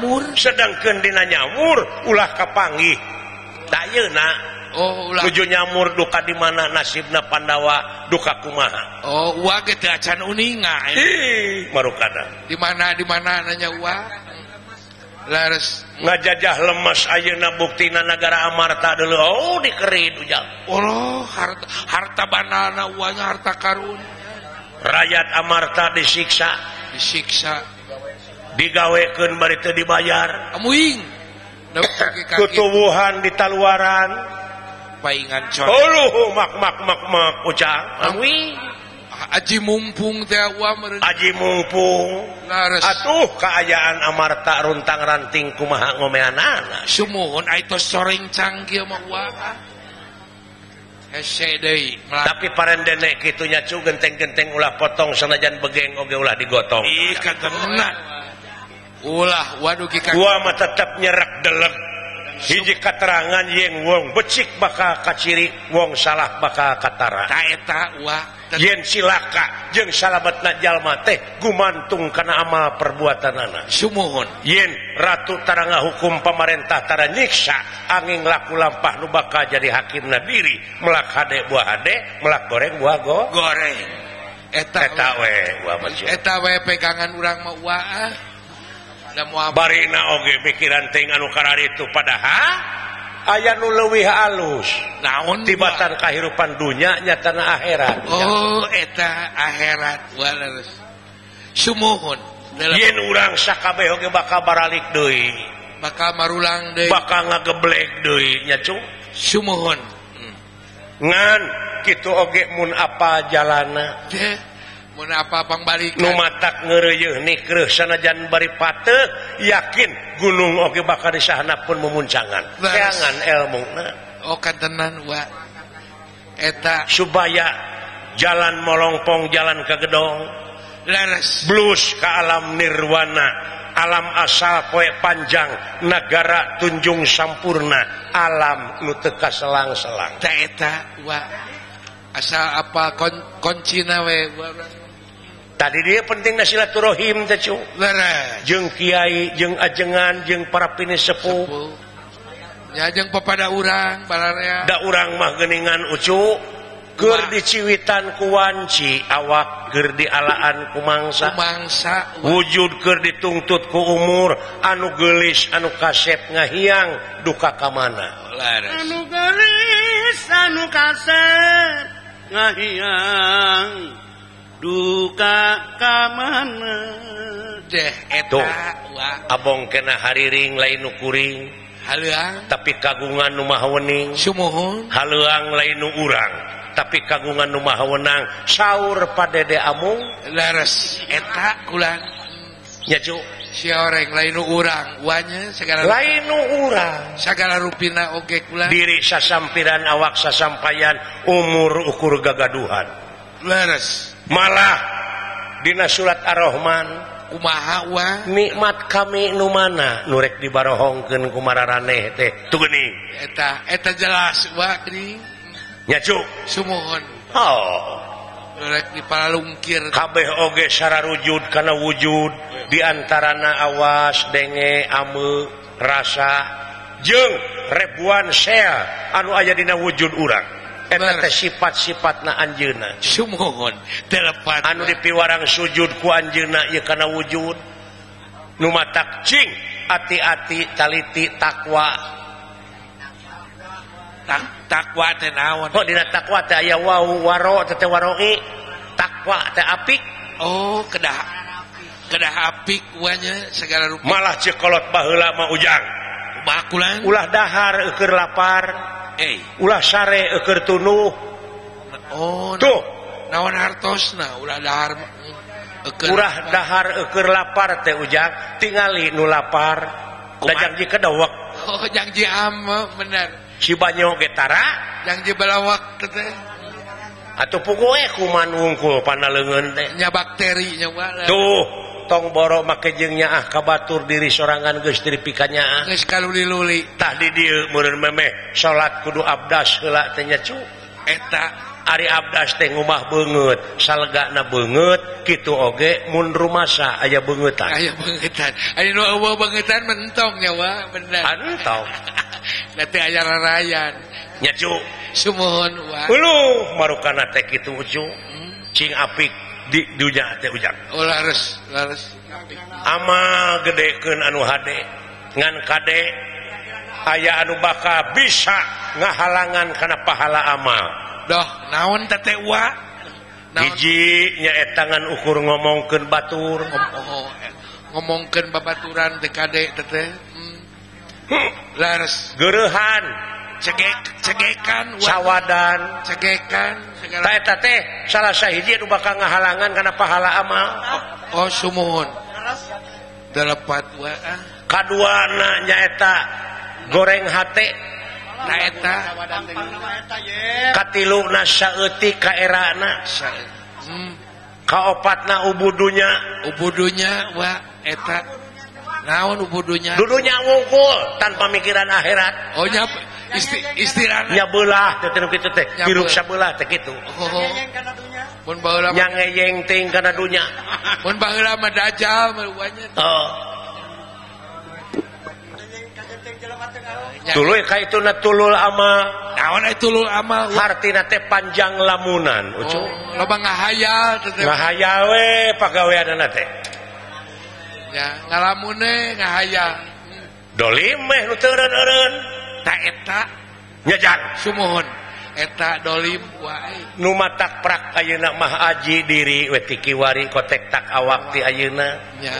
nyamur sedangkeun dina nyamur ulah kapanggih tak yeuna oh ulah nuju nyamur duka di mana nasibna Pandawa duka kumaha oh uwa ge teu acan uninga ih marukana di mana nanya uwa lares ngajajah lemes ayeuna buktina nagara Amarta dulu oh dikerid ujang oh harta banana uangnya harta karun rakyat Amarta disiksa digawekeun bari teu dibayar amuing tutuwuhan di taluaran paingan coy oh mak mak mak mak ujang amuing Aji mumpung teh wa meureun aji mumpung atuh kaayaan Amarta runtang ranting kumaha ngomeanana sumuhun ai tos sorengcang kieu mah wa hese deui tapi parendene kitu nya cu genteng-genteng ulah potong sanajan begeng oge ulah digotong ih katenan ulah waduh ki gua mah tetep nyerek deleg hiji katerangan yen wong becik bakal kaciri wong salah bakal katara ta eta wa yen silaka jeung salametna jalma teh gumantung kana amal perbuatanana sumuhun yen ratu tara ngahukum pamarentah tara nyiksa angin laku lampah nu bakal jadi hakimna diri melak hade buah hade melak goreng buah goreng eta we buah maksud eta we pegangan urang mah wa barina oge pikiran ting anu kararitu padahal aya nu leuwih alus naon tibatan kahirupan dunya nyatana akhirat oh eta akhirat waleres sumuhun yen urang sakabeh oge bakal baralik deui bakal marulang deui bakal ngageblek deui nya cu sumuhun ngan kitu oge mun apa jalana mun apa pangbalikan nu matak ngeureuyeuh nikreuh sanajan bari pateuh yakin gunung oge bakal disahana pun memuncangan keangan elmuna oh kantenan wa eta supaya jalan molongpong jalan ke gedong leres blues ke alam nirwana alam asal poe panjang nagara tunjung sampurna alam nu teu kaselang-selang ta eta wa asal apa koncina we tadi dia penting silaturahim teh cu jeung kiai jeung ajengan jeung para pinisepuh nya jeung papada urang balarea da urang mah geuningan ucu keur diciwitan ku wanci awak keur dialaan ku mangsa wujud keur dituntut ku umur anu geulis anu kasep ngahiang duka ka mana anu geulis anu kasep ngahiang duka ka mana deh eta abong kena hariring lain nu kuring haleuang tapi kagungan nu maha wening sumuhun haleuang lain nu urang tapi kagungan nu maha wenang saur padede amung leres eta kulan nya cu si oreng lain nu urang wanya segala lain nu urang sagala rupina oge kulan diri sasampiran awak sasampayan umur ukur gagaduhan leres malah dina surat Ar-Rahman kumaha wa nikmat kami nu mana nu rek dibarohongkeun ku mararaneh teh tuh geuning eta eta jelas wa geuning nya cu sumuhun oh nu rek diparalungkir kabeh oge sararujud kana wujud di antarana awas denge ame rasa jeung ribuan sel anu aya dina wujud urang eta teh sifat-sifatna anjeunna sumuhun telepat anu dipiwarang sujud ku anjeunna ieu kana wujud nu matak cing ati-ati taliti takwa takwa teh naon oh dina takwa teh aya wau waro teh waroi takwa teh apik oh kedah kedah apik wanya segala rupa malah cekolot baheula mah ujang bakulan ulah dahar eueur lapar ulah sare eueur tunuh oh tuh naon hartosna ulah dahar eueur ulah dahar eueur lapar teh ujang tingali nu lapar da jangji kedewek oh jangji ame bener si banyo ge tara jangji balawak teh atuh puguh kuman wungkul pana leungeun teh nya bakteri nya tuh tong boro make jeung nyaah ka batur diri sorangan geus dipika nyaah geus kaluli-luli tah di dieu meureun memeh salat kudu abdas heula teh nya cu eta Ari Abdas teh ngubah beungeut salegana beungeut kitu oge mun rumasa aya beungeutan aya beungeutan ari nu eueuh beungeutan mentong nya wa bener entong nanti aya rarayan nya cu sumuhun wa uluh marukana teh kitu cu cing apik di dunya teh ujang oh lares lares amal gedekeun anu hade ngan kade aya anu bakal bisa ngahalangan kana pahala amal doh naon teh wa hiji nyaeta ngan ukur ngomongkeun batur ngomongkeun babaturan teh kade teh lares geureuhan cegekan sawadan cegekan ta eta teh salah sahiji anu bakal ngahalangan kana pahala amal oh sumuhun telepat wa kaduana nyaeta goreng hate na eta katiluna saeutik kaerana kaopatna ubudunya ubudunya wa eta naon ubudunya dudunya wungkul tanpa mikiran akhirat oh nya istirana nya beulah teh nu kitu teh hirup sabelah teh kitu mun baheula nya ngeyeng ting kana dunya mun baheula mah dajjal mah nya oh tuluy ka itu na tulul amal naon eta tulul amal hartina teh panjang lamunan ucu loba ngahayal teh ngahayal we pagaweanana teh nya ngalamune ngahayal dolim meh nu teu eureun-eureun ta eta nya jang sumuhun eta dolim wae nu matak prak ayeuna mah aji diri we ti kiwari kotek tak awak ti ayeuna nya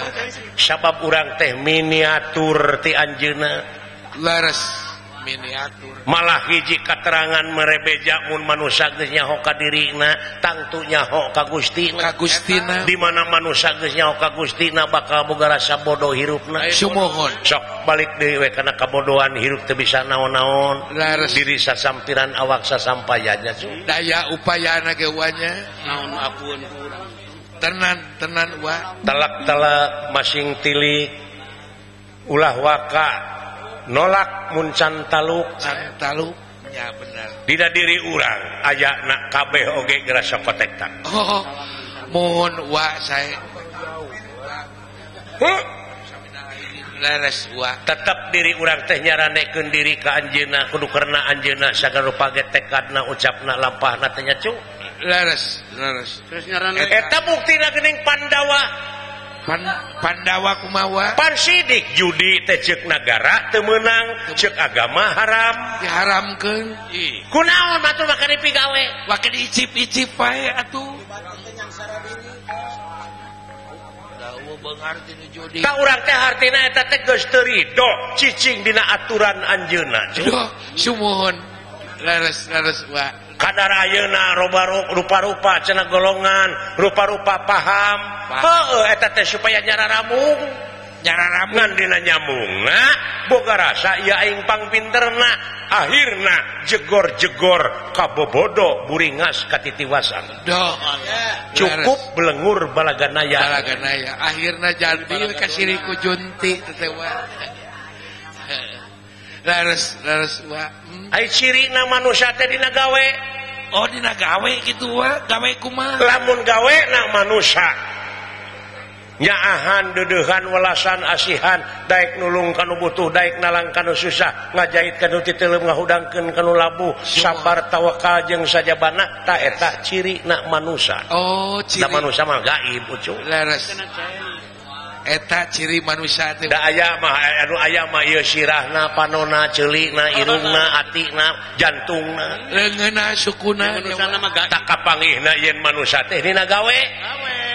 sabab urang teh miniatur ti anjeunna lares miniatur malah hiji katerangan merebeja mun manusia geus nyaho ka dirina tangtu nyaho ka Gustina ka Gustina di mana manusia geus nyaho ka Gustina bakal boga rasa bodoh hirupna sumuhun sok balik deui we kana kabodohan hirup teu bisa naon-naon diri sasampiran awak sasampayanya daya upayana ge wanya naon apueun ku urang tenan tenan wa telak-telak masing tilik ulah waka nolak mun can taluk can taluk nya bener dina diri urang aya na kabeh oge ngerasa kotektak oh mohon wa saya leres wa tetep diri urang teh nyaranekeun diri ka anjeunna kudu karena anjeunna sagala rupa ge tekadna ucapna lampahna teh nya cu leres leres terus nyarane eta buktina geuning Pandawa Pandawa kumawa Pansidik judi teh ceuk nagara teu meunang ceuk agama haram diharamkeun kunaon batur make dipigawe make diicip-icip wae atuh ka urang teh hartina eta teh geus teu rido cicing dina aturan anjeunna sumuhun leres leres wa kadar ayeuna rupa-rupa cenah golongan rupa-rupa paham heueuh eta teh supaya nyararamung nyararamung ngan dina nyambungna boga rasa ieu aing pangpinterna akhirna jegor-jegor kabobodo buringas katitiwasan doh cukup belengur balaganaya balaganaya akhirna jadi ka siriku junti teh wa leres leres wa ai cirina manusia teh dina gawe oh dina gawe kitu wa gawe kumaha lamun gawe na manusia nyaahan deudeuhan welasan asihan daek nulung kanu butuh daek nalang kanu susah ngajahit kanu titeuleum ngahudangkeun kanu labuh sabar tawakal jeung sajabana ta eta cirina manusia oh ciri da manusia mah gaib ucu leres eta ciri manusia teh da aya mah anu aya mah ieu sirahna panona ceulina irungna atina jantungna leungeunna sukuna manusana mah gaib tak kapanggihna yen manusia teh dina gawe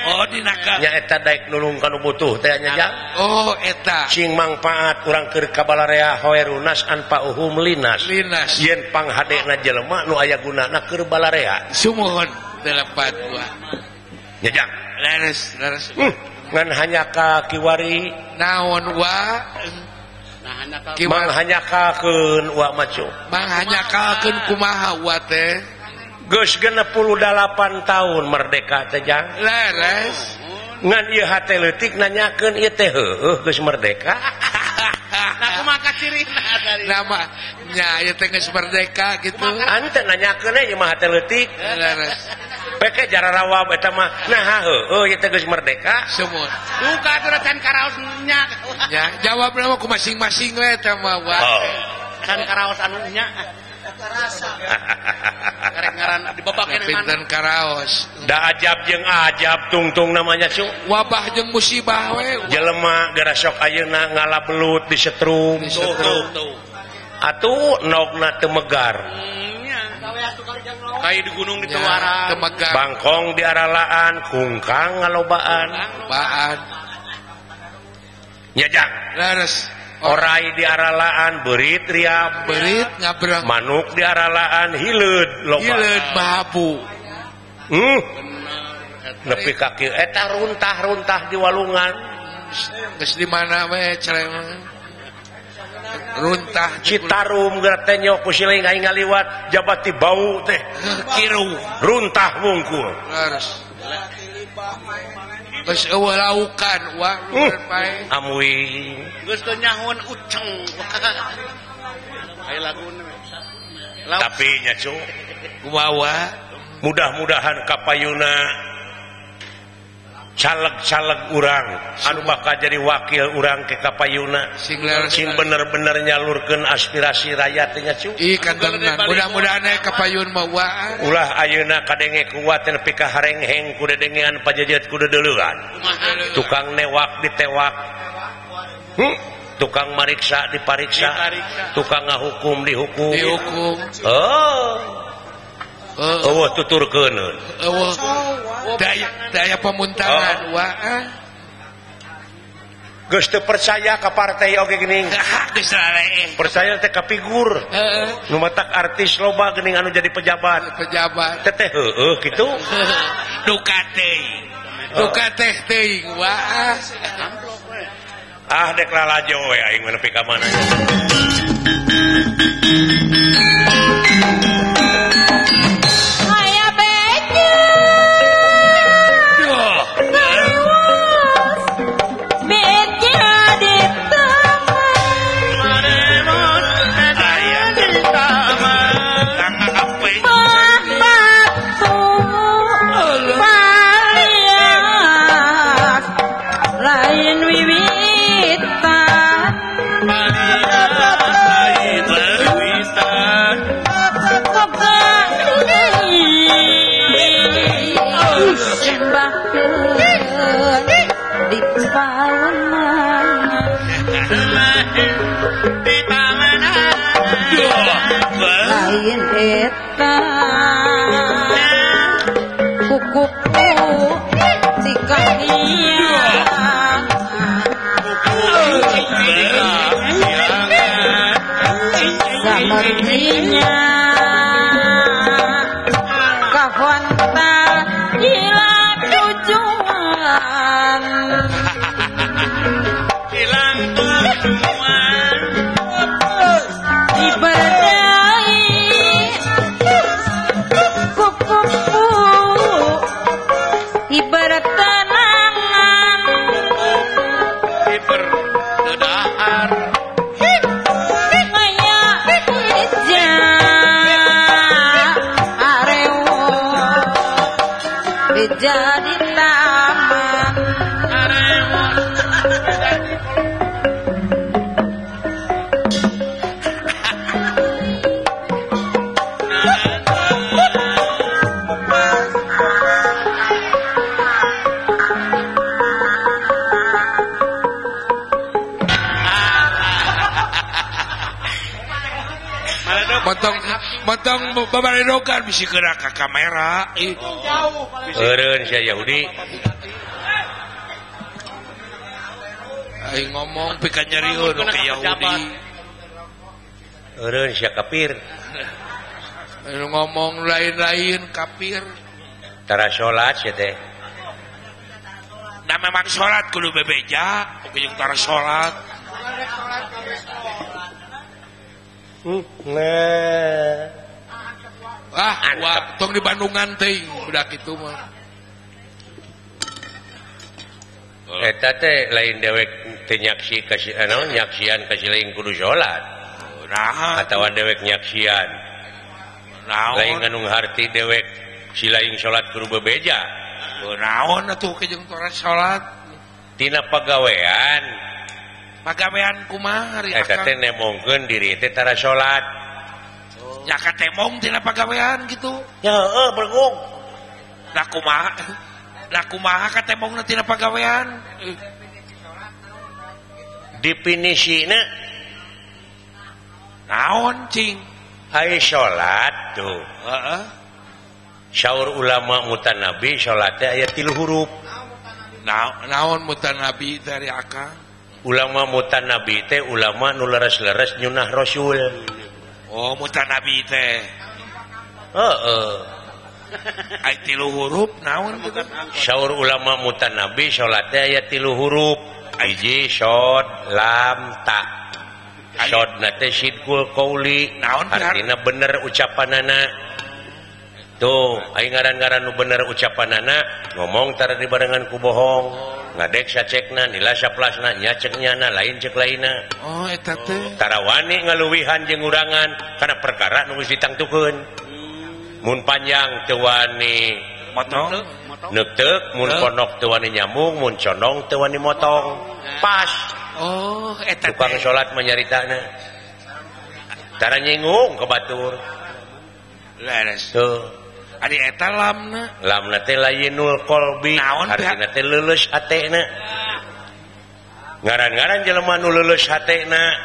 oh dina nya eta daek nulung kanu butuh teh nya jang oh eta cing mangpaat urang keur kabalarea hoerunas anfa'uhum linas linas yen panghadena jelema nu aya gunana keur balarea sumuhun telepat gua nya jang leres leres ngan hanya ka kiwari naon wa mang hanyakalkeun wa macu mang hanyakalkeun kumaha wa teh geus 68 tahun merdeka teh jang leres ngan ieu hate leutik nanyakeun ieu teh heueuh geus merdeka. Kumaha cirina tadi? Nama nya ieu teh geus merdeka kitu. Ante nanyakeun we mah teh leutik. Leres. Peke jararawab eta mah nah heueuh ieu teh geus merdeka. Sumur. Duka atuh can karaos nya. Nya jawabna mah ku masing-masing we eta mah wa. Can karaos anu nya. Rasa. Karek ngaran dibabakeun pinten karaos. Da ajab jeung ajab tungtung namanya cu. Wabah jeung musibah we. Jelema gara sok ayeuna ngala belut disetrum. Tuh. Atuh nogna teu megar. Kayak di gunung di Tuaran. Bangkong di aralaan, kungkang ngalobaan. Baan. Nya jang. Leres. Orai di aralaan, beurit riap. Beurit ngabrang. Manuk di aralaan, hileud loba. Hileud mahabu. Nepi ka kieu eta runtah-runtah di walungan. Geus di mana we celeng. Runtah Citarum geura teh nyok ku siling aing ngaliwat jabati bau teh. Kiru runtah wungkul. Leres. Geus eueuh laukan wa pae. Amui. Geus teu nyahoan uceng. Aya laguna. Tapi nya cu kumaha mudah-mudahan kapayuna caleg-caleg urang anu bakal jadi wakil urang ke kapayuna sing bener-bener nyalurkeun aspirasi rakyat nya cu. Ih kantenan mudah-mudahan aya kapayun mah wa. Ulah ayeuna kadenge kuat nepi ka harengheng ku dedengean pajejet ku dedeleuan. Tukang newak ditewak. Tukang mariksa dipariksa. Tukang ngahukum dihukum. Dihukum. Oh. Eueuh tuturkeun. Eueuh. Daya pemuntangan wa. Geus teu percaya ka partai oge geuning. Geus raree. Percaya teh ka figur. Heeh. Nu matak artis loba geuning anu jadi pejabat. Pejabat. Teh teh heueuh kitu. Duka teuing. Duka teh teuing wa. Ah dek lalajo we aing mah nepi ka mana. Lain eta kukupu tikaniang samertinya kahonta hilang tujuan hilang tujuan diberdai kukupu ibarat tenangan iberdahar maya hija arewo jadi taman arewo. Motong babaredogan bisi geura ka kamera. Eureun sia Yahudi. Aing ngomong pika nyerieun ka Yahudi. Eureun sia kafir. Aing ngomong lain-lain kafir. Tara salat sia teh. Da memang salat kudu bebeja, oge jeung tara salat. Nah. Ah, wah, tong di Bandungan teuing budak kitu mah. Eta teh lain dewek Dewek teh nyaksi ka si naon nyaksian ka si lain kudu salat. Naha atawa dewek nyaksian. Naon? Lain anu harti dewek si lain salat kudu bebeja. Naon atuh jeung tora salat? Tina pagawean. Pagawean kumaha ari eta teh nemongkeun diri teh tara salat. Nya katemong tina pagawean kitu. Ya heueuh bergung. Lah kumaha? Lah kumaha katemongna tina pagawean? Definisina naon cing? Ai salat tuh. Heeh. Saur ulama mutanabi salat teh aya 3 huruf. Naon mutanabi dari akang? Ulama mutanabi teh ulama nu leres-leres nyunah Rasul. Oh, mutanabi teh. Heeh. Ai 3 huruf naon kitu? Saur ulama mutanabi salat teh aya 3 huruf. Hiji shod lam ta. Shodna teh sidqul qauli, artina bener ucapanana. Tuh, ai ngaran-ngaran nu bener ucapanana ngomong tara dibarengan ku bohong. Ngadek sacekna, nila saplasna, nya cek nyana, lain cek lainna. Oh, eta teh. Tara wani ngaluwihan jeung ngurangan kana perkara nu geus ditangtukeun. Mun panjang teu wani motong, neuteuk, mun pondok teu wani nyambung, mun condong teu wani motong. Pas. Oh, eta tukang salat mah nyaritana. Tara nyinggung ka batur. Leres. Tuh. Ari eta lamna. Lamna teh layinul qalbi, artina teh leuleus hatena. Ngaran-ngaran jelema nu leuleus hatena,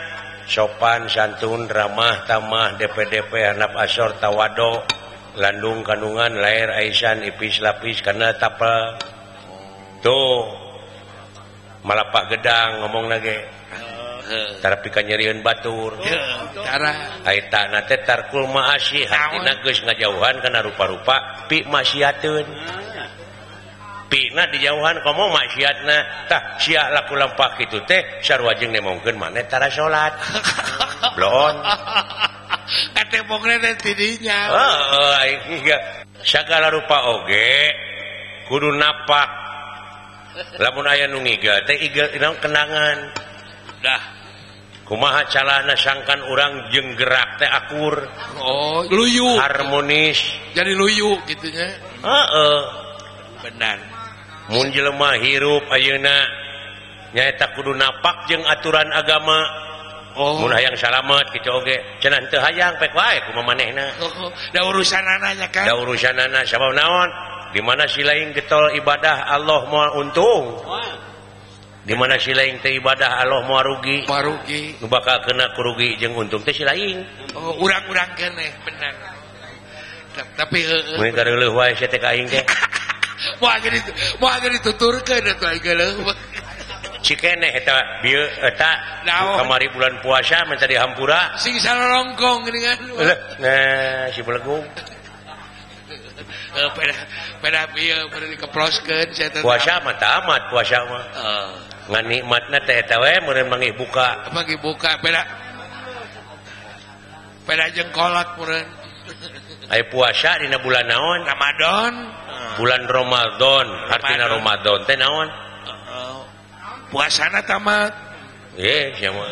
sopan santun, ramah tamah, DPDP handap asor tawado, landung kandungan, lair aisan, ipis lapis kana tapel. Tuh. Malapah gedang ngomong ge. Tara pika nyerieun batur. Tara ai tana teh tarkul maasi, hartina geus ngajauhan kana rupa-rupa pi maksiateun. Pina dijauhan komo maksiatna. Tah sia laku lampah kitu teh sarua jeung nemongkeun maneh tara salat. Bloon. Katemongna teh tidinya. Heeh, aing sagala rupa oge kudu napak. Lamun aya nu ngigel teh igel naon kenangan. Dah. Kumaha calana sangkan urang jeung gerak teh akur. Oh, luyu. Harmonis. Jadi luyu kitu nya. Heeh. Benar. Mun jelema hirup ayeuna nyaeta kudu napak jeung aturan agama. Oh. Mun hayang salamet kitu oge. Cenah teu hayang pek wae kumaha manehna. Oh, da urusanana nya kan. Da urusanana sabab naon? Di mana si lain getol ibadah Allah moal untung. Di mana si lain teh ibadah Allah moal rugi. Moal rugi. Nu bakal kena kurugi jeung untung teh si lain. Oh, urang-urang keneh bener. Tapi heueuh. Mun kareuleuh wae sia teh ka aing teh. Moal geus dituturkeun atuh aing geuleuh. Cikeneh eta bieu eta kamari bulan puasa minta dihampura. Sing salorongkong geuningan. Nah, si belegung. Pada bieu pada dikeploskeun sia teh. Puasa mah tamat puasa mah. Ngan nikmatna teh eta we meureun manggih buka. Manggih buka beda. Beda jeung kolot meureun. Ai puasa dina bulan naon? Ramadan. Bulan Ramadan, artina Ramadan teh naon? Puasana tamat. Sia mah.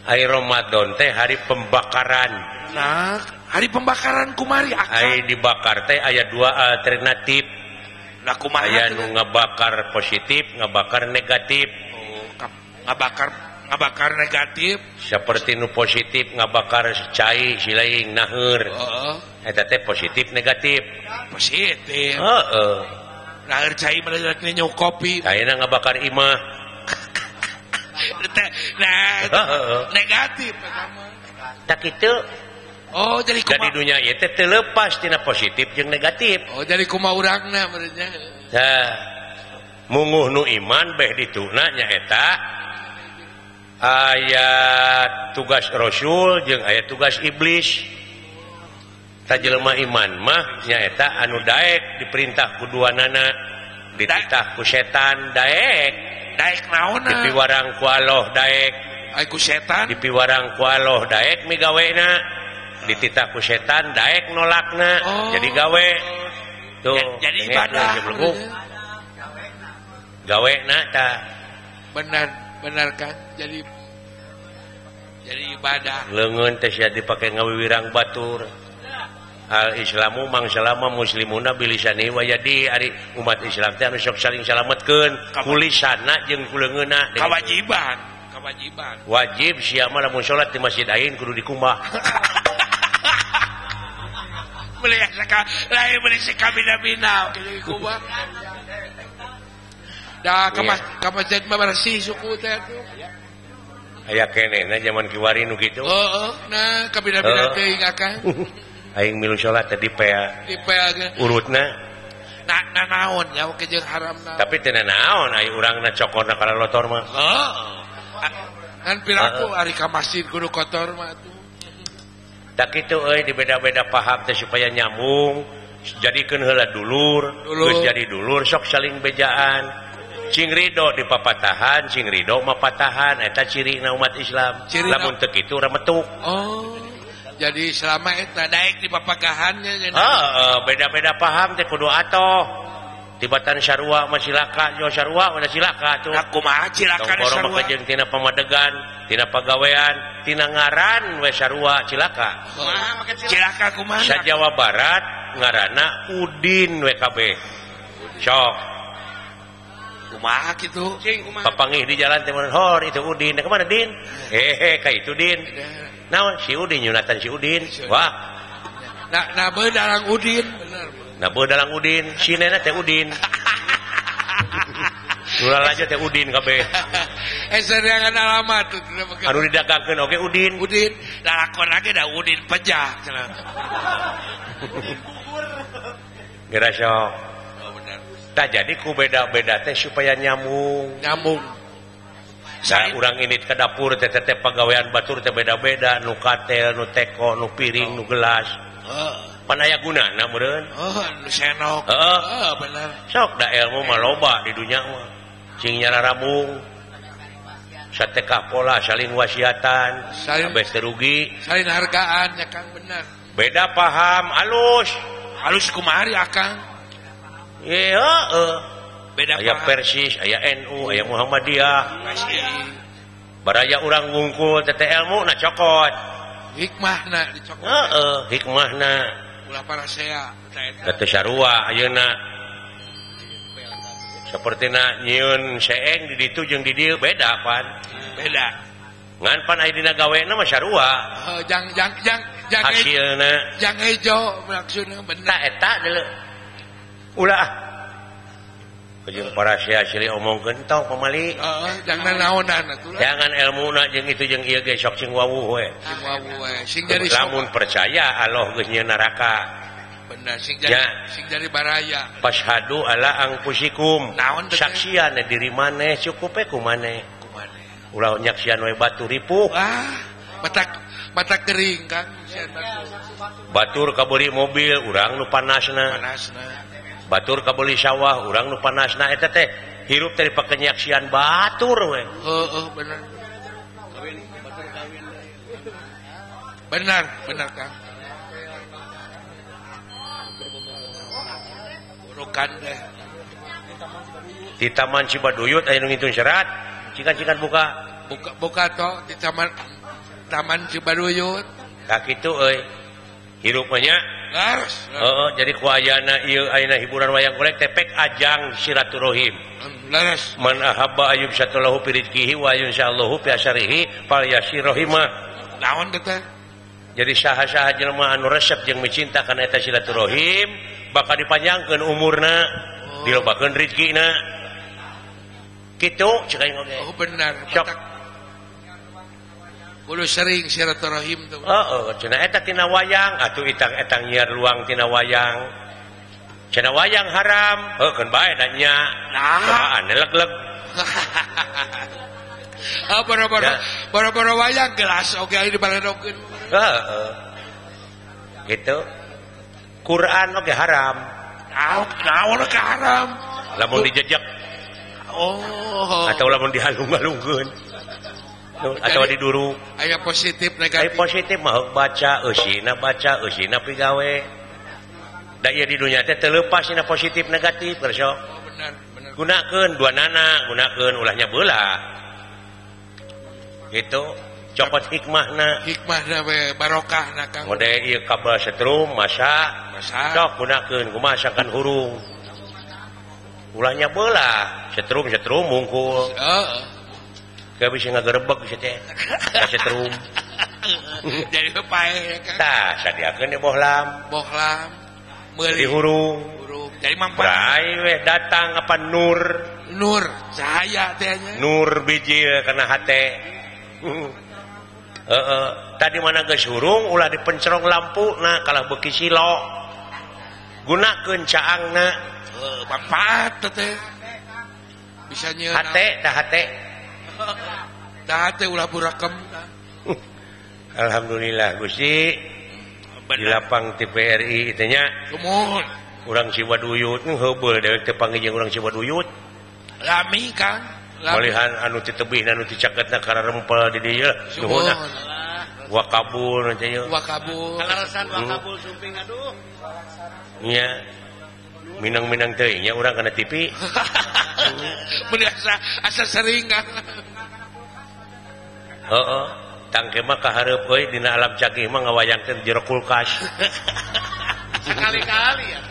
Ai Ramadan teh hari pembakaran. Nah, hari pembakaran kumari akang. Ai dibakar teh aya dua alternatif. Lah kumaha? Aya nu ngabakar positif, ngabakar negatif. Oh, ngabakar negatif. Seperti nu positif ngabakar cai si lain naheur. Heeh. Eta teh positif negatif. Positif. Heeh. Naheur cai mah nyeuk kopi. Ayeuna ngabakar imah. Nah, negatif eta mah. Tak kitu. Oh, jadi jadi dunia ieu teh teu leupas tina positif jeung negatif. Oh, jadi kumaha urangna meureun nya. Tah, munguh nu iman beh dituna nyaeta aya tugas Rasul jeung aya tugas iblis. Tah jelema iman mah nyaeta anu daek diperintah ku duanana, dititah ku setan daek. Daek naonna? Dipiwarang ku Allah daek. Ai ku setan? Dipiwarang ku Allah daek migawena. Dititah ku setan daek nolakna. Oh. Jadi gawe tuh jadi ibadah gawe na ta Benar, benar kan? Jadi ibadah. Leungeun teh sia dipake ngawiwirang batur. Al Islamu mangsalama muslimuna bilisani wa yadi ari umat Islam teh anu sok saling salametkeun kulisana jeung kuleungeunna. Kewajiban, kewajiban. Wajib sia mah lamun salat di masjid aing kudu dikumbah. Beli lain beli sekabina-bina kudu dikumbah. Da ka masjid mah bersih suku teh tuh. Aya kenehna zaman kiwari nu kitu. Heeh, nah kabina-bina teuing akang. Aing milu salat teh dipea. Dipea ge. Urutna na naon nya oke jeung haramna. Tapi teu naon ai urangna cokorna kana lotor mah. Heeh. Kan piraku ari ka masjid kudu kotor mah atuh. Tak kitu euy di beda-beda paham teh supaya nyambung. Jadikeun heula dulur, geus jadi dulur sok saling bejaan. Cing ridho di papatahan, cing ridho mapatahan eta cirina umat Islam. Lamun teu kitu remetuk. Oh. Jadi selama eta daek di papagahannya. Heeh, beda-beda paham teh kudu atoh. Tibatan sarua mah cilaka, jo sarua mah cilaka tuh. Nah, kumaha cilaka sarua? Mah jeung tina pamadegan, tina pagawean, tina ngaran we sarua cilaka. Kumaha make cilaka kumaha? Sa Jawa Barat ngaranna Udin we kabeh. Sok. Kumaha kitu? Papangih di jalan teh hor itu Udin. Nah, kemana Din? Hehe ka itu Din. Naon si Udin nyunatan si Udin. Wah. Nah beuh dalang Udin bener. Nah beuh dalang Udin, si nena teh Udin. Ulah aja teh Udin kabeh. Seriangan alamat tuh. Anu didagangkeun oge Udin. Udin, lalakon lagi da Udin pejah cenah. Geura sok. Oh bener. Tah jadi ku beda-beda teh supaya nyambung. Nyambung. Nah, urang ini ke dapur teh teh pagawean batur teh beda-beda nu katel nu teko nu piring nu gelas. Pan aya gunana meureun. Heeh, nu senok. Heeh, bener. Sok da ilmu mah loba di dunya mah. Cing nyararabung. Satekah pola saling wasiatan, kabeh teu rugi. Saling hargaan nya Kang bener. Beda paham alus. Alus kumaha ari Akang? Ye heeh. Beda aya Persis, aya NU, aya Muhammadiyah. Baraya urang wungkul teh ilmu na cokot. Hikmahna dicokot. Heeh, hikmahna. Ulah parasea eta. Teu sarua ayeuna. Sapertina nyieun seeng di ditu jeung di dieu beda pan. Beda. Ngan pan aya dina gawena mah sarua. Heuh, jang jang jang jang hasilna jang hejo maksudna bener. Tah eta deuleu. Ulah jeung parasea silih omongkeun tong pamali. Heeh, jangan naonan atuh. Jangan elmuna jeung itu jeung ieu ge sok sing wawuh we. Sing wawuh we. Sing jadi lamun percaya Allah geus nyieun neraka. Bener sing jadi sing jadi baraya. Fashhadu ala anfusikum. Naon teh? Saksian diri maneh cukup we ku maneh. Ku maneh. Ulah nyaksian we batu ripuh. Ah, mata kering Kang, batur kabeuli mobil urang nu panasna. Panasna. Batur kabeli sawah urang nu panasna eta teh hirup teh dipake nyaksian batur we. Heeh, bener. Benar, benar Kang. Burukan teh. Di Taman Cibaduyut aya nu ngitung serat, cikan-cikan buka. Buka buka to di Taman Cibaduyut. Tah kitu euy. Hirup mah nya. Heeh, jadi ku ayana ieu ayeuna hiburan wayang golek teh pek ajang silaturahim. Leres. Man ahabba ayyub satulahu fi rizqihi wa insyaallahu fi asarihi fal yasirahimah. Naon teh? Jadi saha-saha jelema anu resep jeung micinta kana eta silaturahim bakal dipanjangkeun umurna, dilobakeun rezekina. Kitu cek aing oge. Oh benar. Sok. Kudu sering silaturahim tuh. Heeh, cenah eta tina wayang atuh itang-etang nyiar luang tina wayang. Cenah wayang haram, heuh keun bae da nya. Nah, leg-leg. Ah, boro-boro wayang gelas oge aya dibaredokeun. Heeh. Gitu. Quran oge haram. Naon oge haram? Lamun dijejek. Oh. Atau lamun dihalung-halungkeun. Atau diduru. Aya positif negatif. Aya positif mah baca eusina pigawe. Da ieu di dunya teh teu leupas dina positif negatif geus sok. Oh, benar, benar. bener. Gunakeun dua nana, gunakeun ulahnya beula. Gitu, copot hikmahna. Hikmahna we barokahna Kang. Mode ieu kabel setrum masa, sok gunakeun kumaha sangkan hurung. Ulahnya beula, setrum-setrum mungkul. Heeh. Kayak bisa ngagerebeg sih teh. Setrum. Jadi pae Kang. Tah, sadiakeun di bohlam. Bohlam. Meuli hurung. Jadi manfaat. Weh datang apa nur? Nur cahaya teh nya. Nur biji kana hate. Heeh, tadi mana geus hurung ulah dipencerong lampu nah kalah beuki silo. Gunakeun caangna. Heuh, manfaat teh. Bisa nyeun hate tah hate. Tah hate ulah burakem. Alhamdulillah Gusti. Di lapang TPRI teh nya. Sumuhun. Urang Cibaduyut heubeul dewek teh panggih jeung urang Cibaduyut. Lami Kang. Malihan anu ti tebihna anu ti caketna kararempel di dieu. Nuhun. Wakabul teh nya. Wakabul. Kaleresan wakabul sumping aduh. Nya. Minang-minang teuing nya urang kana TV. Mun asa sering Kang. Heeh. Tangke mah kahareup euy dina alam cagih mah ngawayangkeun jero kulkas. Sekali-kali ya.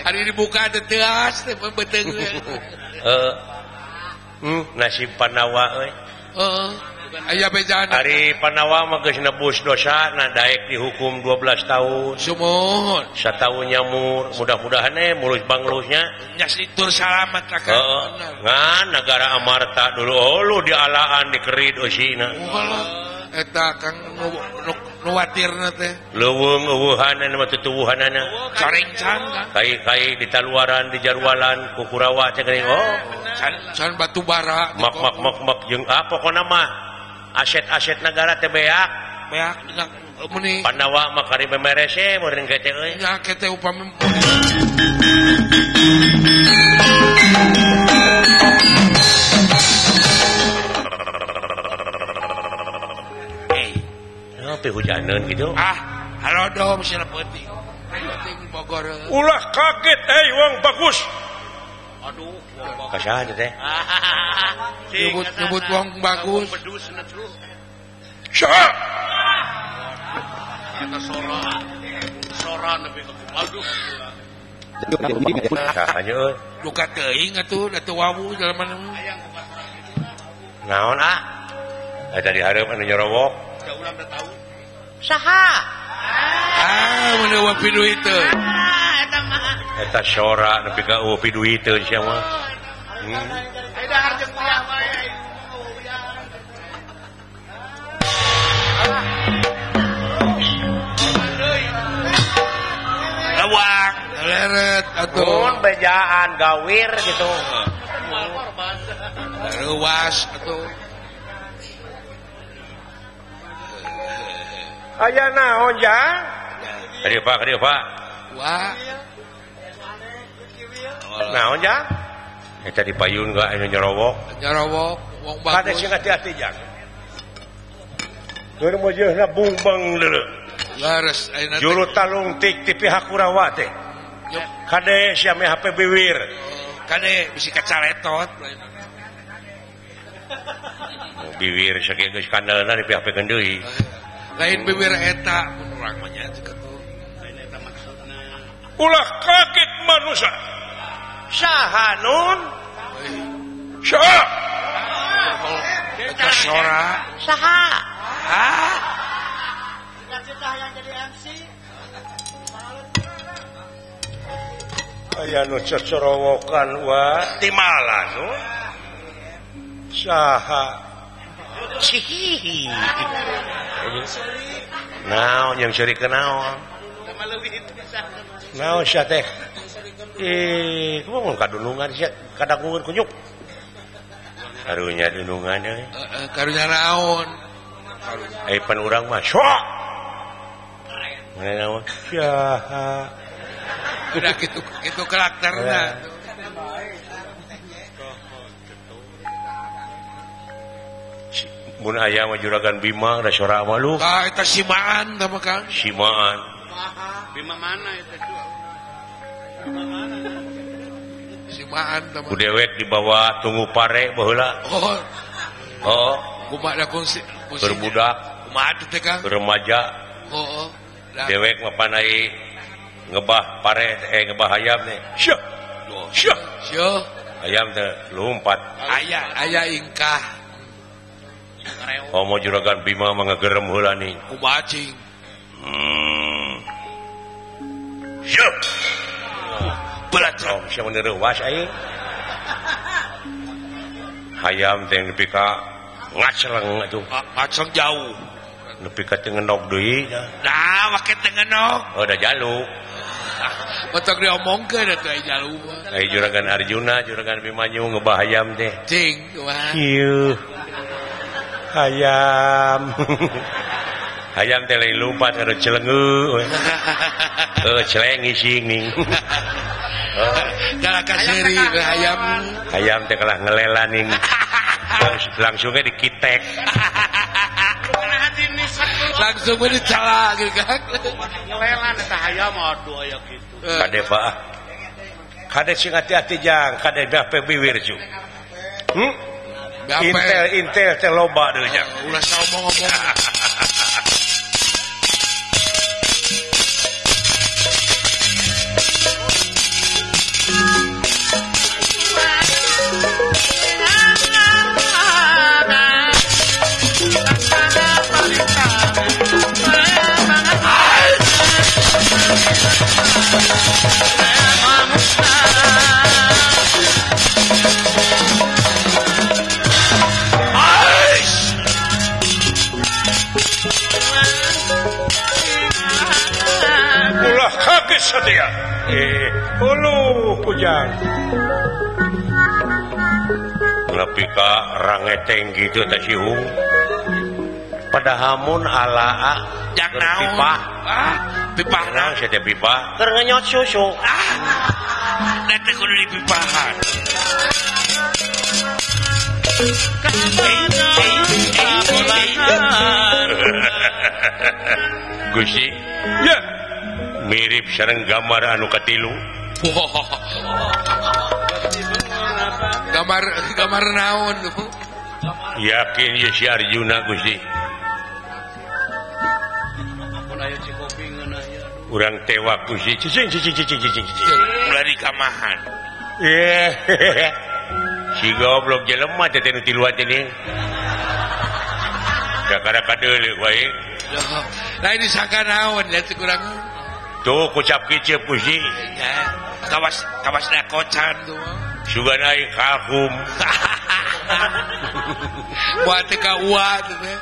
Hari dibuka teh teas teh beuteung. Heeh. Nasib Panawa euy. Heeh. Aya bejana. Ari Panawa mah geus nebus dosa na daek dihukum 12 tahun. Sumuhun. Sataun nyamur, mudah-mudahan mulus banglusnya. Nya situr salamat lah Kang. Heeh. Ngan negara Amarta dulu oh lu dialaan dikerid eusina. Eta Kang nu watirna teh. Leuweung eueuhanna mah tutuwuhanana. Carencang Kang. Kai-kai di taluaran di jarwalan ku Kurawa teh geuning oh. Can batu bara. Mak mak mak mak jeung ah pokona mah aset-aset negara teh beak. Beak meuni. Panawa mah kari bemerese meureun teh euy. Nya teh upami hujaneun gitu. Ah, halodo misalnya peuting. Peuting Bogor. Ulah kaget euy wong bagus. Aduh, wong bagus. Kasaha teh? Nyebut wong bagus. Saha? Eta sora. Sora nepi ka aduh. Saha nya euy? Duka teuing atuh da teu wawu jalma. Naon ah? Eta di hareup anu nyorowok. Ulang udah tahu. Saha? Ah, mun eueuh piduiteun. Ah, eta mah. Eta sora nepi ka eueuh piduiteun sia mah. Ai dahar jeung uyah bae. Lewang, leret atuh. Mun bejaan gawir gitu. Reuwas atuh. Aya naon jang? Kadieu Pak, kadieu Pak. Wah. Naon jang? Eta di payun ga anu nyorowok. Nyorowok wong bagus. Kade sing hati-hati jang. Keur mojeuna bungbang deuleu. Leres ayeuna juru talungtik ti pihak Kurawa teh. Kade sia meh HP biwir. Kade bisi kacaletot. Biwir sakieu geus kandalna di pihak deui. Lain bibir eta mun urang mah nya kitu. Lain eta maksudna. Ulah kaget manusia. Saha nun? Saha? Eta sora. Saha? Ah. Cita-cita yang jadi MC. Aya nu cocorowokan wa timalan nun. Saha? Cihihi. Naon yang curi ke naon? Naon sia teh? Ih, kumaha kadunungan sia kadagungan kunyuk. Karunya dunungan euy. Heeh, karunya naon? Ai pan urang mah sok. Mana naon? Saha. Udah kitu kitu karakterna. Mun aya mah juragan Bima da sora mah lu. Tah eta simaan tah mah Kang. Simaan. Bima mana eta? Bima mana? Si Kumahan tah ku dewek dibawa tunggu pare baheula. Oh. Oh, kumaha kungsi berbudak kumaha teh Kang? Remaja. Oh. Dewek mah panai ngebah pare ngebah hayam teh. Syah. Syah. Syah. Hayam teh lompat. Aya aya ingkah. Oh, mau juragan Bima mah ngegerem heula nih. Kumaha cing? Syah. Belat oh, siapa nereuwas aing. Hayam teh nepi ka ngaceleng atuh. Ngaceleng jauh. Nepi ka teu ngenog deui. Nah, make teu ngenog. Oh, da jalu. Matak diomongkeun atuh ai jalu mah. Ai juragan Arjuna, juragan Bimanyu ngebah hayam teh. Cing, kumaha? Ieu. Hayam. Hayam teh lain lompat kada celengeu. Heuh, celeng ising ning. Kalah kaseri hayam. Hayam teh kalah ngelela ning. Langsungnya dikitek. Langsung we dicala gitu kan. Ngelelan eta hayam aduh aya kitu. Kade Pak. Kade sing hati-hati jang, kade BAP biwir cu. Intel intel teh loba deui jang. Ulah saomong-omong. Ulah kaget satia. Uluh kujang. Nepi ka rangeteng gitu teh sihung. Padahamun alaa jang naon? Pipah. Ah, pipah naon sia teh pipah? Keur ngenyot susu. Ah. Da teh kudu dipipahan. Gusti, ya. Mirip sareng gambar anu katilu. Gambar gambar naon? Yakin ye si Arjuna Gusti. Urang tewak Gusti. Cicing cicing cicing cicing cicing. Ulah dikamahan. Si goblok jelema teh nu tiluan teh ning. Kakara kadeuleuh wae. Lain disangka naon ya teh kurang. Tuh kucap kicep Gusti. Kawas kawas dakocan tuh. Sugan aing kalkum. Buat teh ka ua teh.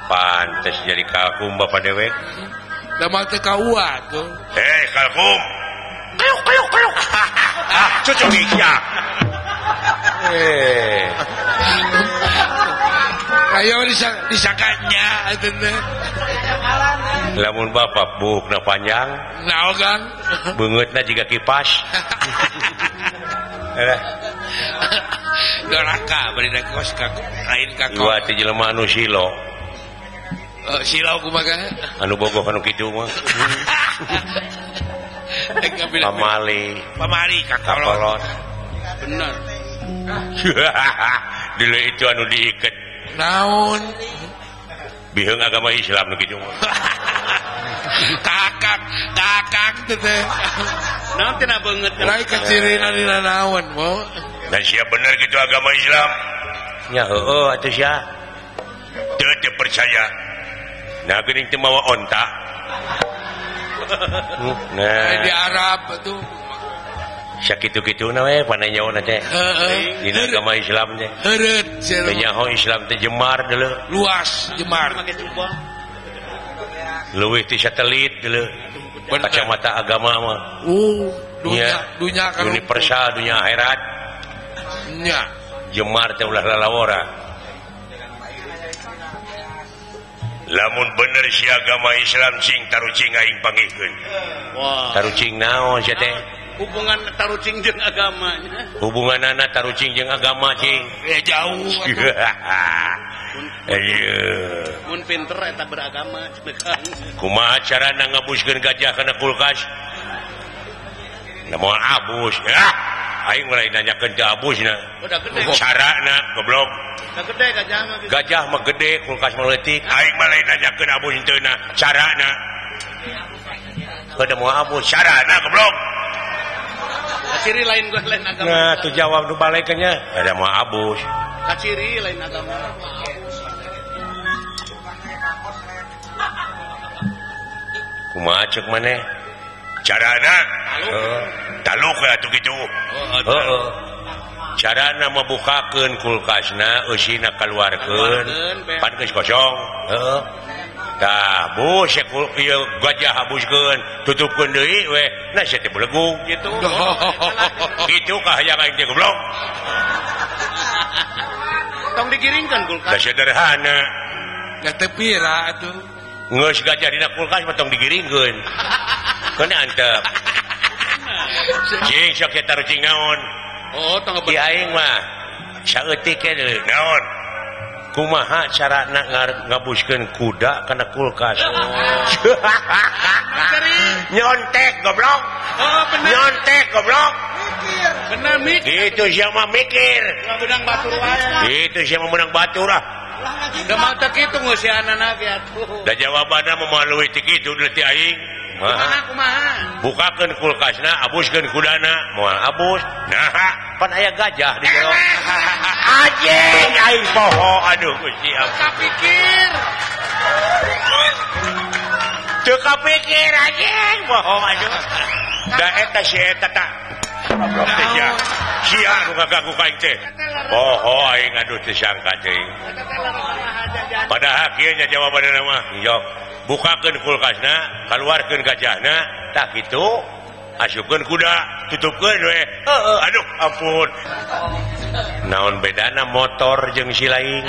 Pantes jadi kalkum bapak dewek. Da mah teh ka ua tuh. Hei kalkum. Kayuk kayuk kayuk. Ah, cocok iya. Ayo disangkanya teh. Lamun bapak buukna panjang. Naon Kang? Beungeutna jiga kipas. Doraka bari da kos ka lain ka. Ieu teh jelema anu silo. Silo kumaha? Anu bogoh anu kitu mah. Pamali. Pamali ka kolot. Bener. Dulu itu anu diiket. Naon? Biheung agama Islam nu kitu mah. Kakak, kakak teh. Naon tina beungeut lain kacirina dina naon mo. Dan sia bener gitu agama Islam. Nya heueuh atuh sia. Teu teu percaya. Nah geuning teu mawa onta. Nah di Arab tuh. Sakitu-kituna we panenyaona teh. Heeh. Dina agama Islam teh. Heureut teu nyaho Islam teh jemar deuleu. Luas jemar. Leuwih ti satelit deuleu. Kacamata agama mah. Dunya dunya kan universal dunya akhirat. Nya. Jemar teh ulah lalawora. Lamun bener si agama Islam cing tarucing aing pangihkeun. Wah. Tarucing naon sia teh? Hubungan tarucing jeung agamanya. Hubunganana tarucing jeung agama cing. Ya jauh. Mun pinter eta beragama cenah. Kumaha carana ngabuskeun gajah kana kulkas? Da moal abus. Ah, aing mulai nanyakeun teu abusna. Udah gede. Carana goblok. Udah gede gajah mah. Gajah mah gede, kulkas mah leutik. Aing mah lain nanyakeun abus henteu na, carana. Kada moal abus, carana goblok. Kaciri lain gua lain agama. Nah, tuh jawab nu balekeunnya. Kada moal abus. Kaciri lain agama. Kumaha ceuk maneh? Carana? Taluk we atuh kitu. Heeh. Carana mabukakeun kulkasna, eusina kaluarkeun, pan geus kosong. Heeh. Tah, bus ieu gajah habuskeun, tutupkeun deui we. Nah sia teh belegug kitu. Kitu kahayang aing teh goblok. Tong digiringkeun kulkas. Da sederhana. Da teu pira atuh. Geus gajah dina kulkas mah tong digiringkeun. Keun antep. Cing sok eta rucing naon? Oh, tong di aing mah saeutik deui. Naon? Kumaha carana ngabuskeun kuda kana kulkas? Oh. Nyontek goblok. Oh, bener. Nyontek goblok. Mikir. Bener mikir. Itu sia mah mikir. Menang batur wae. Itu sia mah menang batur ah. Da mah teu kitu ngeusianana ge atuh. Da jawabanna mah leuwih ti kitu deui ti aing. Kumaha kumaha? Bukakeun kulkasna, abuskeun kudana, moal abus. Nah, pan aya gajah di jero. Anjing aing poho aduh Gusti ampun. Kapikir. Teu kapikir anjing poho aduh. Da eta si eta ta. Goblok teh sia. Sia nu ngagagu ka aing teh. Poho aing aduh teu sangka teuing. Padahal kieu nya jawabanna mah. Yok. Bukakeun kulkasna, kaluarkeun gajahna, tah kitu, asupkeun kuda, tutupkeun we. Heeh, aduh ampun. Naon bedana motor jeung si lain?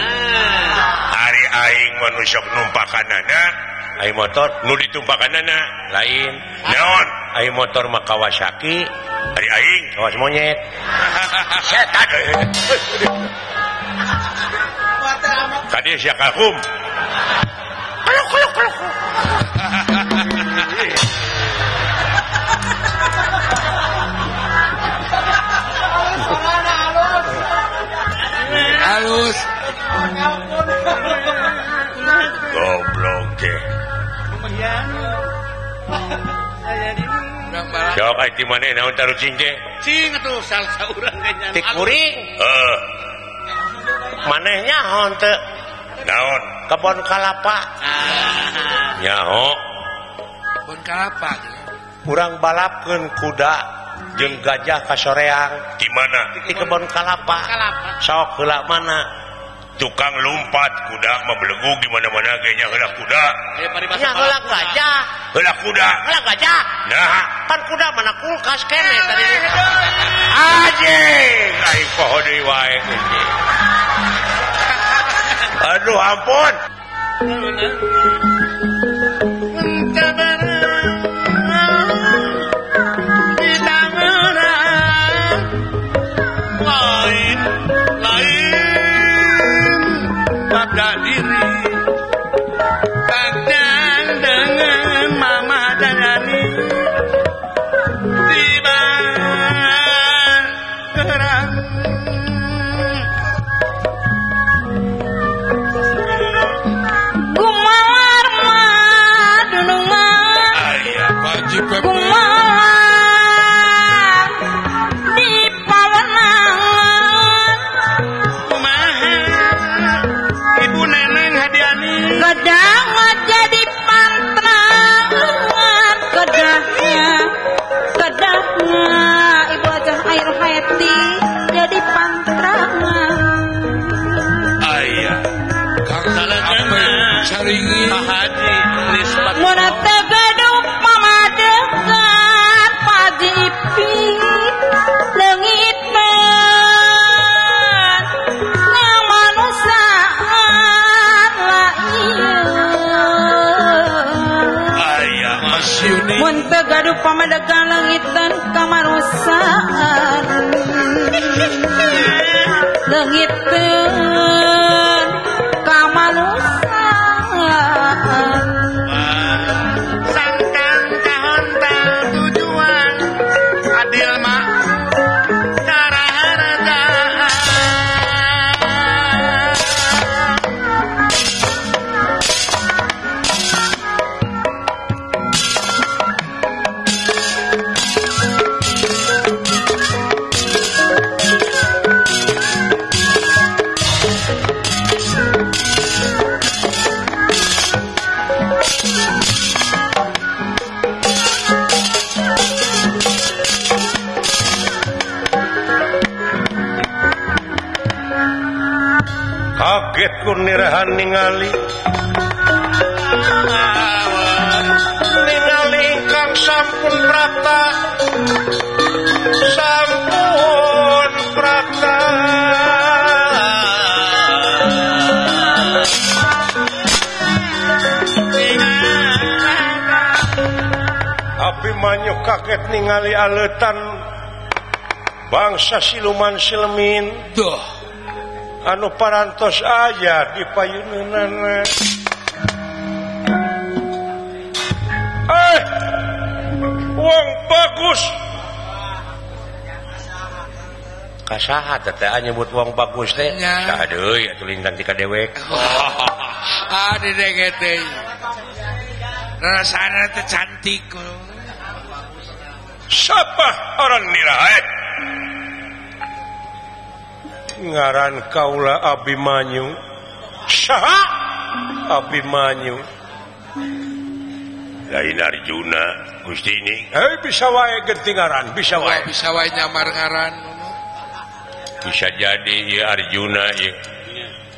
Ari aing mah nu sok numpakanana, aing motor nu ditumpakanana lain. Naon? Aing motor mah Kawasaki, ari aing kawas monyet. Setan. Kadieu sia kalkum. Keluk keluk keluk. Halus. Goblok teh. Sok ai di maneh naon tarucing teh? Cing atuh salsa urang ge nya. Tik kuring. Heeh. Maneh nyaho teu? Naon? Kebon kalapa. Nyaho. Kebon kalapa. Urang balapkeun kuda jeung gajah ka soreang. Di mana? Di kebon kalapa. Sok heula mana? Tukang lumpat kuda mah belegug di mana-mana ge nya heula kuda. Nya heula gajah. Heula kuda. Heula gajah. Nah, pan kuda mana kulkas kene tadi. Anjing, aing poho deui wae anjing. Aduh ampun. Lain lain pada diri kadang dengan mama dan ani tiba kerang. Gumalar madunung mah gumalar di pawenangan. Kumaha ibu neneng hadiani kadang jadi pantrangan kedahnya kedahnya ibu aja air hayati jadi pantrangan. Ayah Muna tegaduh pamadegan Paji Ipi leungitna kamanusiaan lain. Aya Mas Yuni. Mun tegaduh pamadegan leungiteun kamanusiaan leungiteun kamanusiaan. Sangkan kahonta tujuan adi Kaget ku nirahan ningali ningali ingkang sampun prapta sampun prapta Abimanyu kaget ningali aleutan bangsa siluman silemin. Duh. Anu parantos aya di payuneunana. Wong bagus. Kasaha teh nyebut wong bagus teh? Saha deui atuh lintang ti ka dewek. Ah didenge teh. Rasana teh cantik. Siapa orang nira? Ngaran kaula Abimanyu. Saha? Abimanyu. Lain Arjuna Gusti ini. Bisa wae ganti ngaran, bisa wae. Bisa wae nyamar ngaran. Bisa jadi ieu Arjuna ieu.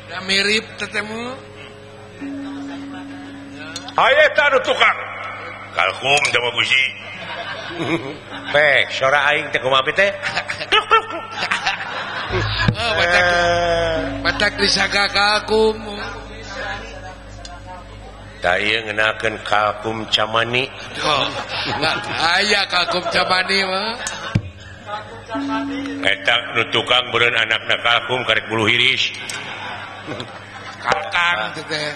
Da mirip tetemu. Aya eta anu tukang. Kalkum teh mah Gusti. Pek, sora aing teh kumaha teh? Oh, batak, batak disangka kalkum. Tah ieu ngenakeun kalkum camani. Oh, aya kalkum camani mah. Eta nu tukang beureun anakna kalkum karek bulu hiris. Kalkang teh.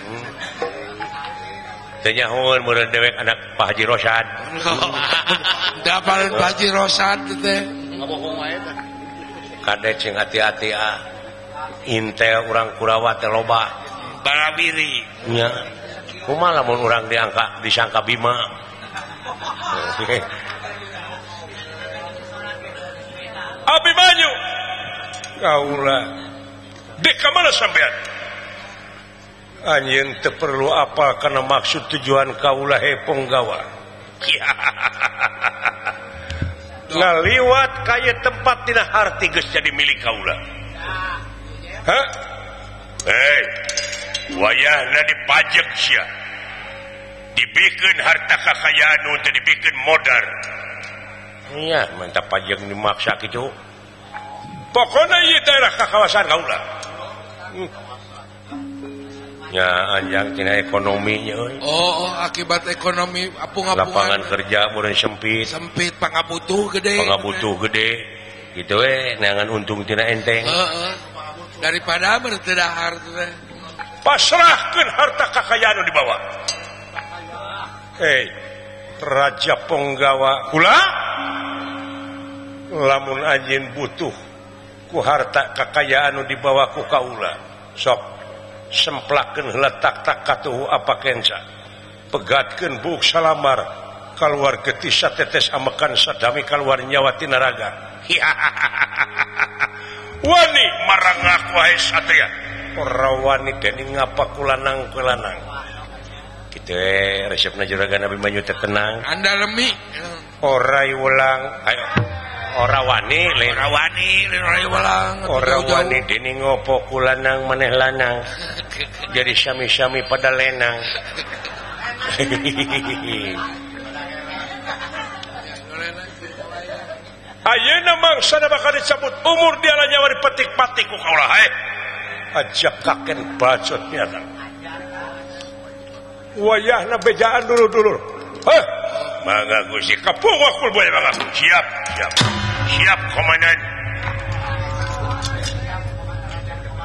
Teu nyahoeun meureun dewek anak Pak Haji Rosad. Da paling Pak Haji Rosad teh. Ngabohong wae teh. Kade cing hati-hati ah. Intel urang Kurawa teh loba. Balabiri. Nya. Kumaha lamun urang diangka disangka Bima. Abimanyu. Kaula. Dek ka mana sampean? Anjeun teu perlu apa kana maksud tujuan kaula he ponggawa. Ngaliwat kaya tempat tina harti geus jadi milik kaula. Hah? Hei, wayahna dipajek sia. Dibikeun harta kakayaan nu teu dibikeun modal. Nya, mantap pajek dimaksa kitu. Pokona ieu daerah kakawasan kaula. Ya anjang tina ekonominya euy. Oh, akibat ekonomi apung-apungan. Lapangan kerja meureun sempit. Sempit pangabutuh gede. Pangabutuh gede. Gitu we neangan untung tina enteng. Heeh. Daripada meureun teu dahar teh. Pasrahkeun harta kakayaan nu dibawa. Hei, Raja Ponggawa kula lamun anjeun butuh ku harta kakayaan nu dibawa ku kaula. Sok semplakeun heula tak-tak katuhu apa kenca. Pegatkeun buuk salamar kaluar getih satetes amekan sadami kaluar nyawa tina raga. Wani marangak wae satria. Ora wani dening ngapa kulanang kulanang. Kitu we resepna juragan Abimanyu teh tenang. Andalemi. Ora ulang. Ayo. Ora wani lain ora wani lain ora ulang. Ora wani dening ngopo kulanang maneh lanang. Jadi sami-sami pada lenang. Ayeuna mangsana bakal dicabut umur diala nyawa dipetik-patik ku kaula hae. Ajak kaken bacot nyata. Wayahna bejaan dulur-dulur. Heh. Mangga Gusti kapung wakul boleh mangga. Siap, siap. Siap komandan.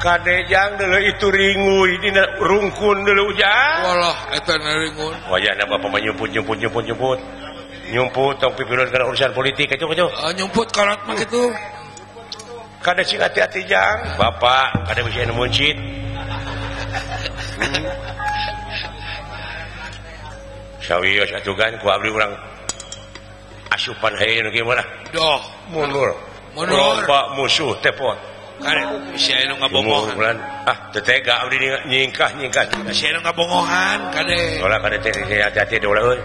Kadejang deuleu itu ringuy dina rungkun deuleu ujang. Walah eta ringun. Wayahna bapak mah nyumput nyumput nyumput nyumput. Nyumput tong pipilun kana urusan politik kitu kitu. Nyumput kolot mah kitu. Kade sing hati-hati jang. Bapak kade bisi anu muncit. Sawios atuh kan ku abdi urang asupan hae nu kieu mah. Doh, mundur. Mundur. Loba musuh tepot. Kare bisi anu ngabongohan. Ah, teu tega abdi nyingkah-nyingkah. Bisi anu ngabongohan kade. Ulah kade teh hati-hati deui ulah euy.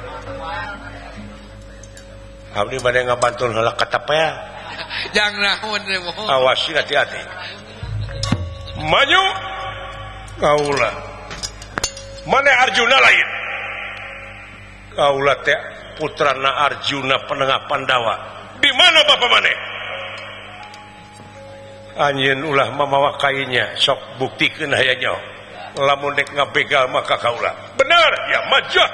Abdi bade ngabantul heula ka tapea. Jang naon teh moho. Awas hati-hati. Manyu Kaula mana Arjuna lain kaula teh putrana Arjuna penengah Pandawa. Di mana bapak maneh? Anjeun ulah mamawa kainya, sok buktikeun aya nyaho. Lamun dek ngabegal maka kaula. Benar ya maju.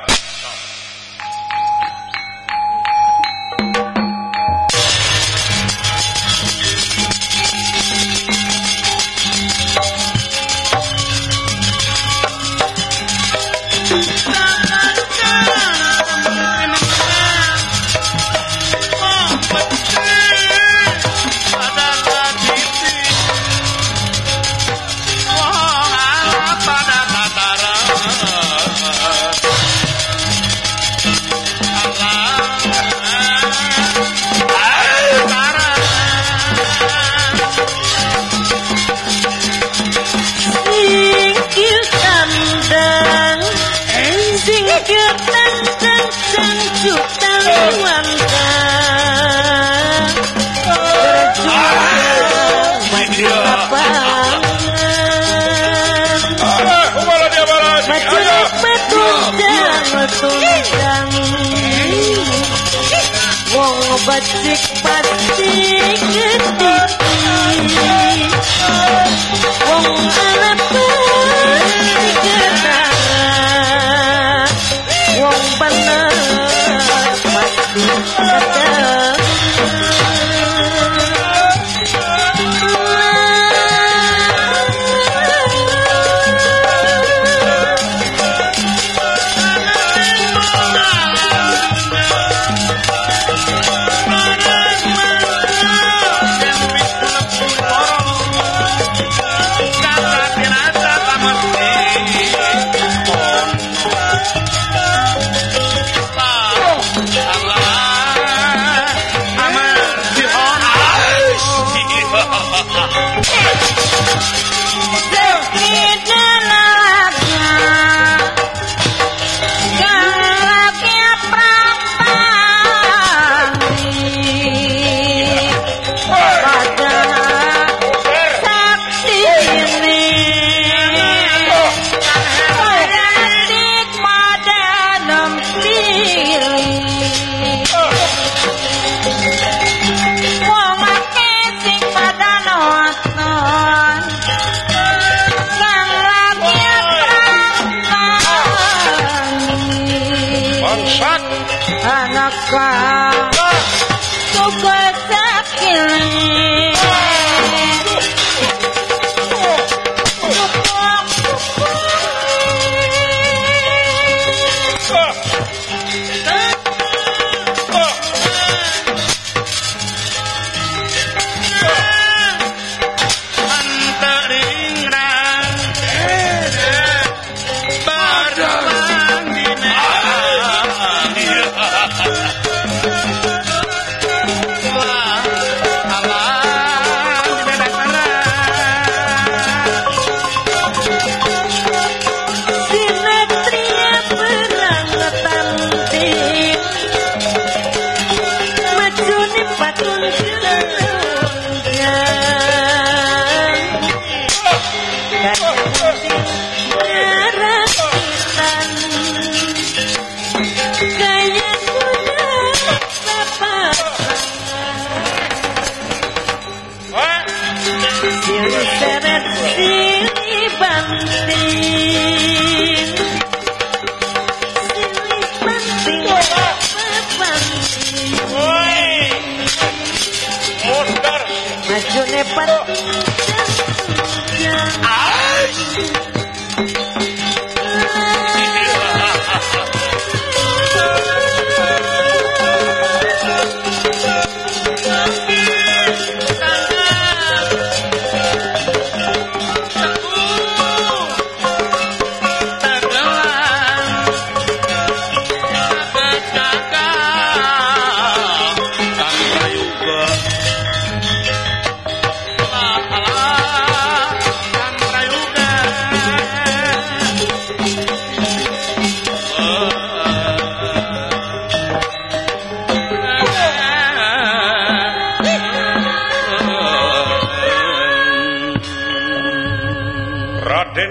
Wong becik pasti ketiti, wong arep pasti ketara, wong bener pasti ketara.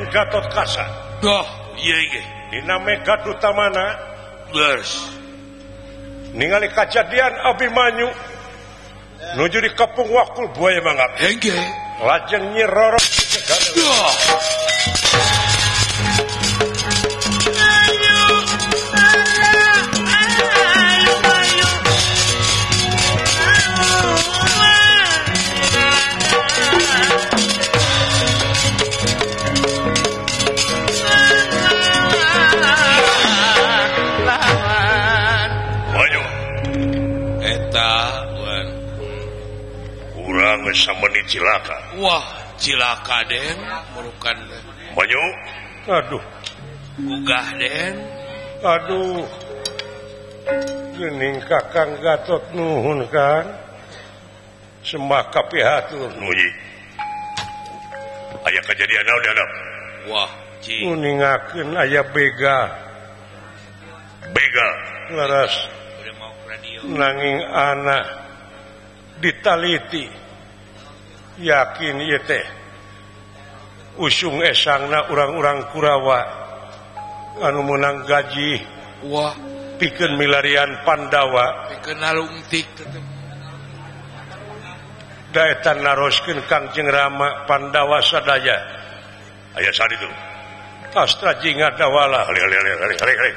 Raden Gatot Kaca. Doh, ieu ge. Dina Mega Dutamana. Leres. Ningali kajadian Abimanyu nuju di Kepung Wakul Buaya Mangap. Hengge. Lajeng Nyi Roro. Doh. Sameni cilaka. Wah, cilaka Den, merukan. Banyu. Aduh. Gugah Den. Aduh. Geuning Kakang Gatot nuhun Kang. Sembah kapihatur nuji. Aya kejadian naon dihandap? Wah, ji. Uningakeun aya bega. Bega leres. Nanging anak ditaliti. Yakin ieu teh usung esangna urang-urang Kurawa anu meunang gaji. Wah, pikeun milarian Pandawa, pikeun nalungtik da eta naroskeun Kangjeng Rama Pandawa sadaya. Aya saditu Astra Jingga Dawala. Ali ali ali ali ali.